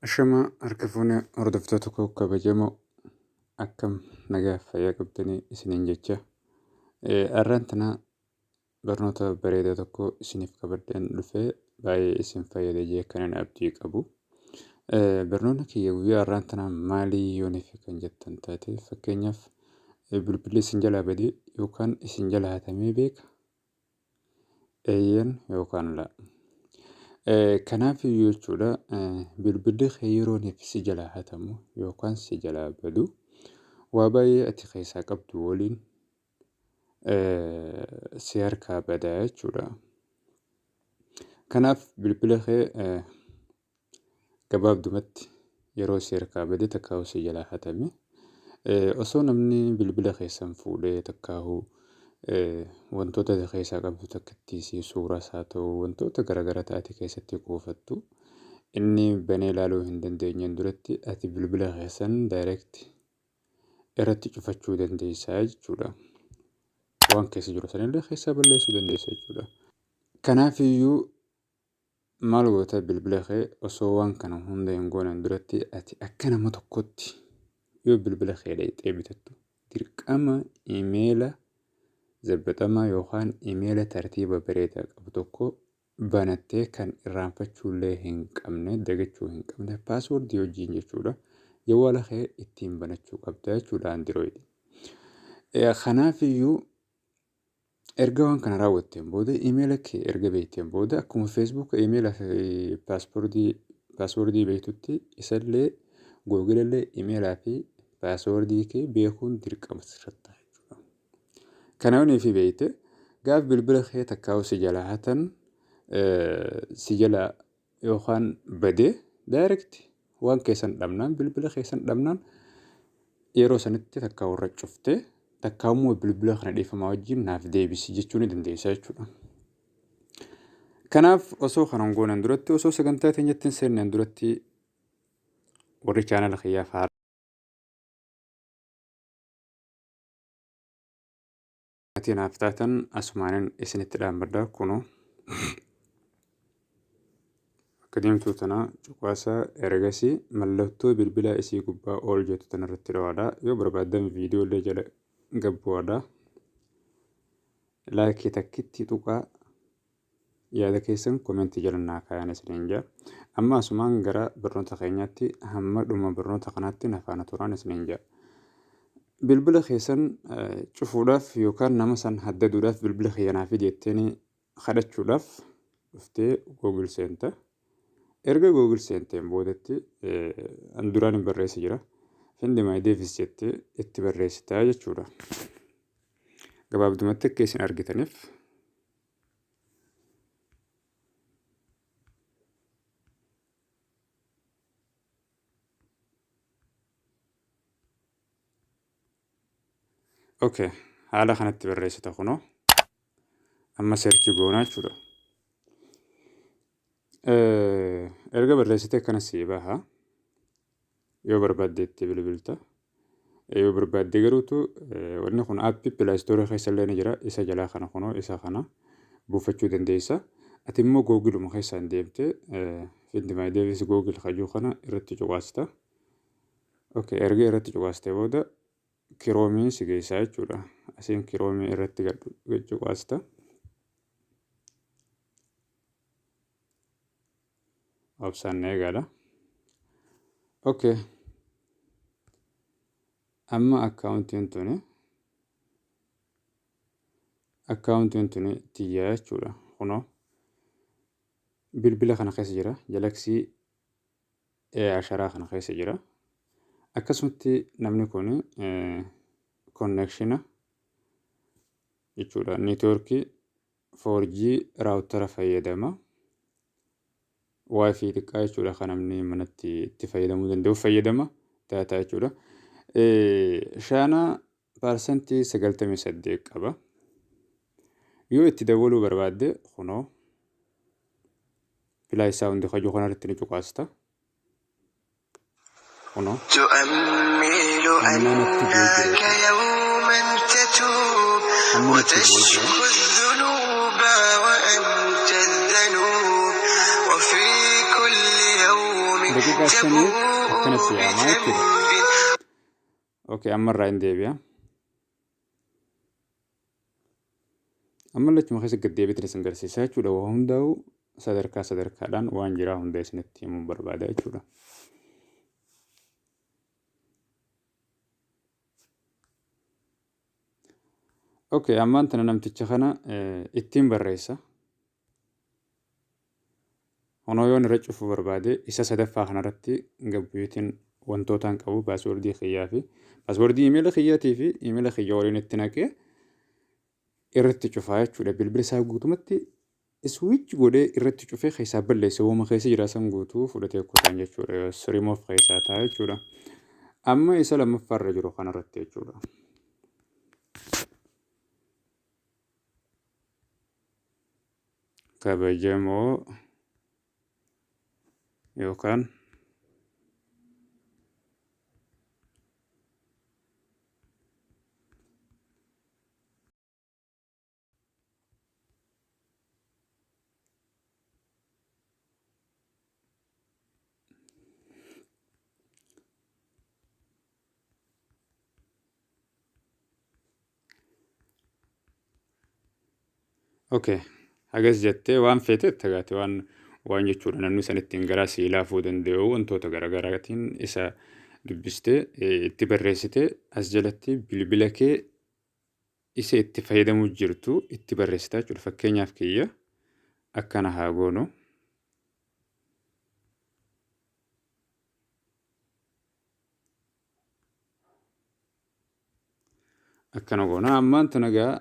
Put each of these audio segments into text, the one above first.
Ashamaa harka fuune hordoftoota koo kabajamoo, akkam nagaa fayyaa qabdanii isiniin jecha. Har'aan tana barnoota bareedaa tokko isiniif qabadheen dhufee baay'ee isin fayyada jee kanan abdii qabu. Barnoonni kiyya guyyaa har'aan tana maalii yooniif kan jettan taate, fakkeenyaaf bilbilli isin jalaa badee yookaan isin jalaa hatamee beeka? Eeyyeen yookaan laa. Kanaaf iyyuu jechuudha, bilbilli kee yerooniif si jalaa hatamu yookaan si jalaa badu waa baay'ee ati keessaa qabdu waliin si harkaa badaa jechuudha. Kanaaf bilbila kee gabaabdumatti yeroo si harkaa bade takkaa'u si jalaa hatame, osoo namni bilbila keessan fuudhee takkaa'u wantoota ati keessaa qabdu takkittiisii suuraas haa ta'u wantoota garaagaraa ta'ate keessatti kuufattu inni banee ilaaluu hin dandeenyeen duratti ati bilbila keessan direct irratti cufachuu dandeessaa jechuudha. Waan keessa jiru sanillee keessaa balleessuu dandeessa jechuudha. Kanaaf iyyuu maal goota? Bilbila kee osoo waan kana hunda hin gooneen duratti ati akka nama tokkotti yoo bilbila kee dhaqxee bitattu dirqama imeela zabbaxamaa yookaan imeela tartiiba bareedaa qabu tokko banattee kan irraanfachuullee hin qabne, dagachuu hin qabne, paaswordii wajjin jechuudha. Jawwaala kee ittiin banachuu qabda jechuudha Android. Kanaaf iyyuu erga waan kana raawwatteen booda, imeela kee erga beekteen booda, akkuma Facebook imeela fi paaswordii beektutti isallee Google imeelaa fi paaswordii kee beekuun dirqama sirratti ta'a jechuudha. Kana yoonii fi beekte, gaaf bilbila kee takkaa'u si jalaa hatan, si jalaa yookaan badee, direct waan keessan dhabnaan, bilbila keessan dhabnaan, yeroo sanitti takka warra cuftee takka immoo bilbila kana dhiifamaa wajjin naaf deebisi jechuu ni dandeessa jechuudha. Kanaaf osoo kana hin goonen duratti, osoo sagantaa teenyatti hin seenneen duratti, warri chaanala kiyyaaf haaraa maatii naaf taatan asumaanin isinitti dhaabbadha. Kunoo akka deemtuu tana cuqaasa, ergasii mallattoo bilbilaa isii gubbaa ol jettu tana irratti dhawaadha. Yoo barbaaddan viidiyoo illee jala gabbu'aadha. Laayikii takkitti tuqaa, yaada keessan komentii jala naa kaayan isiniin jaa. Amma asumaan gara barnoota keenyaatti, hamma dhuma barnoota kanaatti na faana turaan isiniin jaa. Bilbila keessan cufuudhaaf yookaan nama san haddaduudhaaf, bilbila kiyya naa fidi jetteeni kadhachuudhaaf, dhuftee Google seenta. Erga Google seenteen boodatti an duraan hin barreesse jira. "Find my device" jettee itti barreessitaa jechuudha. Gabaabdumatti akka isin argitaniif. Okay, haala kanatti barreessita kunoo. Amma search goonaa jechuudha. Erga barreessitee akkana sii baha. Yoo barbaadde itti bilbilta. Yoo barbaadde garuutu wanni kun aappii Play Store keessa illee ni jira. Isa jalaa kana kunoo isa kana buufachuu dandeessa. Ati immoo Googiluma keessaan deemtee "Find my device Google" kajuu kana irratti cuqaasta. Okay, erga irratti cuqaastee booda Kiroomii si geessaa jechuudha. Asiin Kiroomii irratti gad cuqaasta. Obsaan na eegaadha. Okay. Amma akkaawuntiin tuni tiyyaa jechuudha. Kunoo bilbila kana keessa jira. Galaxy A10 kana keessa jira. Akkasumatti namni kun connection jechuudha. Neetwoorkii 4G raawutara fayyadama. Wi-Fi xiqqaa jechuudha kan namni manatti itti fayyadamuu danda'u fayyadama daataa jechuudha. Shaanaa 98% qaba. Yoo itti dabaluu barbaadde kunoo play sound kajuu kanarratti ni cuqaasta. Kunoo تؤمل amma natti bu'ee jira أنك jechuudha. يوما تتوب Amma natti bu'ee jira. وتشكو الذنوب وأنت الذنوب وفي كل يوم Daqiiqaa Daqiiqaa 5f تبوء akkanatti yaamaa jechuudha. بذنب. Okay, ammarraa hin deebi'a. Ammallee achuma keessa gad deebiitiin isin garsiisa jechuudha. Waa hundaa'u sadarkaa sadarkaadhaan waan jiraa hunda isinitti himuu barbaada jechuudha. Okay, ammaan tana namticha kana ittiin barreessa. Honoo yoon irra cufuu barbaade isa sadaffaa kanarratti gabbuutiin wantootaan qabu paaswordii kiyyaa fi paaswordii imeela kiyyaatii fi imeela kiyya waliin itti naqee irratti cufaa jechuudha. Bilbila isaa guutumatti iswiich godhee irratti cufee keessaa balleesse wooma keessa jira san guutuu fudhatee kutaan jechuudha. Remove keessaa ta'a jechuudha. Amma isa lammaffaarra jiru kanarratti jechuudha. Kabajamoo yookaan Okay. Hagas jettee waan feete itti gaate waan jechuudha. Namni san ittiin garaa sii laafuu danda'u wantoota garaagaraatiin isa dubbistee itti barreessitee as jalatti bilbila kee isa itti fayyadamuu jirtu itti barreessitaa jechuudha. Fakkeenyaaf kiyya akkana haa goonu. Akkana goona. Ammaan tana gaa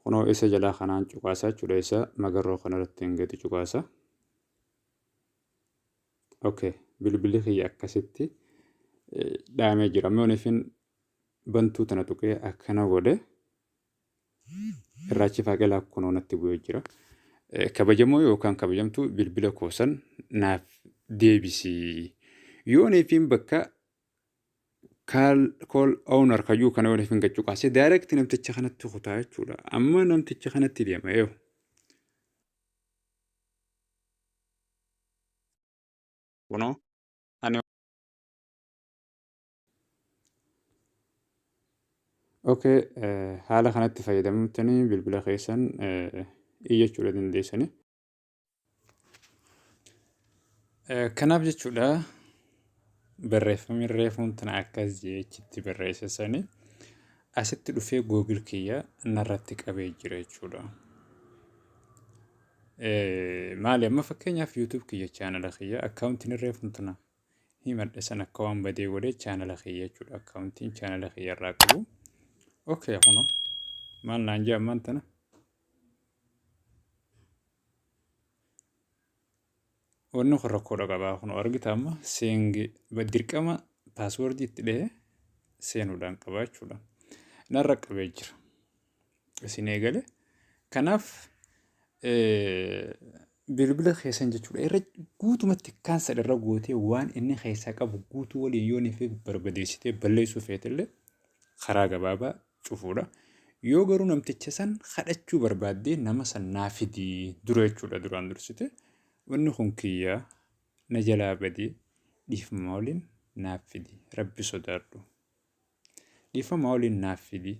kunoo isa jalaa kanaan cuqaasa jechuudha. Isa magarroo kanarratti hin gadi cuqaasa. Okay. Bilbilli kiyya akkasitti dhaamee jira. Amma yoon bantuu tana tuqee akkana godhe irraachi faaqelaa kunoo natti bu'ee jira. Kabajamoo yookaan kabajamtuu bilbila koo san naaf deebisi. Yoon bakka call owner kayyuu kana yoon ifin gachuu qaasee direct namticha kanatti kutaa jechuudha. Amma namticha kanatti deema yoo. Kunoo ani Okay, haala kanatti fayyadamtanii bilbila keessan iyyachuudha dandeessanii. Kanaaf jechuudha barreeffamni reefuun tana akkas jechitti barreessisanii asitti dhufee Google kiyya narratti qabee jira jechuudha. Maali amma fakkeenyaaf YouTube kiyya chaanala kiyya akkaawuntiin reefuun tana himadhe san akka waan badee godhee chaanala kiyya jechuudha. Akkaawuntiin chaanala kiyya irraa qabu. Okay, kunoo maal naan jee ammaan tana? Wanni kun rakkoodha qabaa kun argita amma seengi dirqama paaswordii itti dhahee seenuudhaan qaba jechuudha. Narra qabee jira. Isin eegale. Kanaaf bilbila keessan jechuudha irra guutumatti kaansal irra gootee waan inni keessaa qabu guutuu waliin yoo niif barbadeessitee balleessuu feetellee karaa gabaabaa cufuudha. Yoo garuu namticha san kadhachuu barbaaddee nama san naa fidi dura jechuudha duraan dursite wanni kun kiyya na jalaa badee dhiifama waliin naaf fidi rabbi sodaadhu. Dhiifama waliin naaf fidi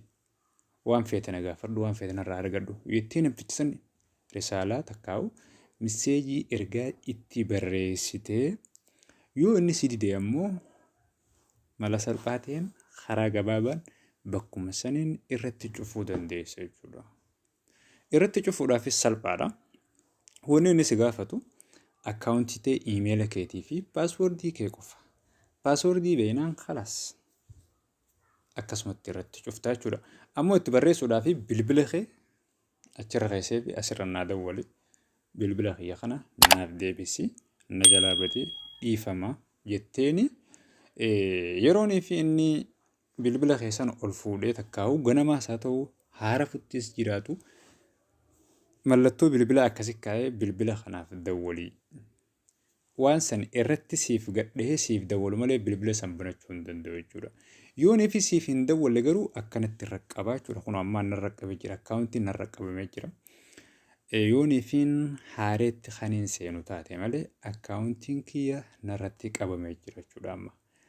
waan feete na gaafadhu waan feete narraa argadhu jettee namticha san risaalaa takkaa'u misseejii ergaa itti barreessitee yoo inni si dide ammoo mala salphaa ta'een karaa gabaabaan bakkuma saniin irratti cufuu dandeessa jechuudha. Irratti cufuudhaafis salphaadha. Wanni inni si gaafatu akkaawuntii ta'e iimeela keetii fi paaswoordii kee qofa. Paaswoordii beeknaan kalaas akkasumatti irratti cuftaa jechuudha. Ammoo itti barreessuudhaaf bilbila kee achirra keessee fi asirra naa dawwali. Bilbila kiyya kana naaf deebisi na jalaa badee dhiifama jetteeni yeroonii fi inni bilbila keessan ol fuudhee takkaa'u ganamaas haa ta'u haara futtis jiraatu mallattoo bilbila akkasi kaa'ee bilbila kanaaf dawwalii. Waan san irratti siif gadhahee siif dawwalu malee bilbila san banachuu hin danda'u jechuudha. Yoonii fi siif hin dawwalle garuu akkanatti irra qabaa jechuudha. Kun ammaa narra qabee jira. Akkaawuntiin narra qabamee jira. Yooniifiin haareetti kan hin seenu taate malee, akkaawuntiin kiyya narratti qabamee jira jechuudha amma.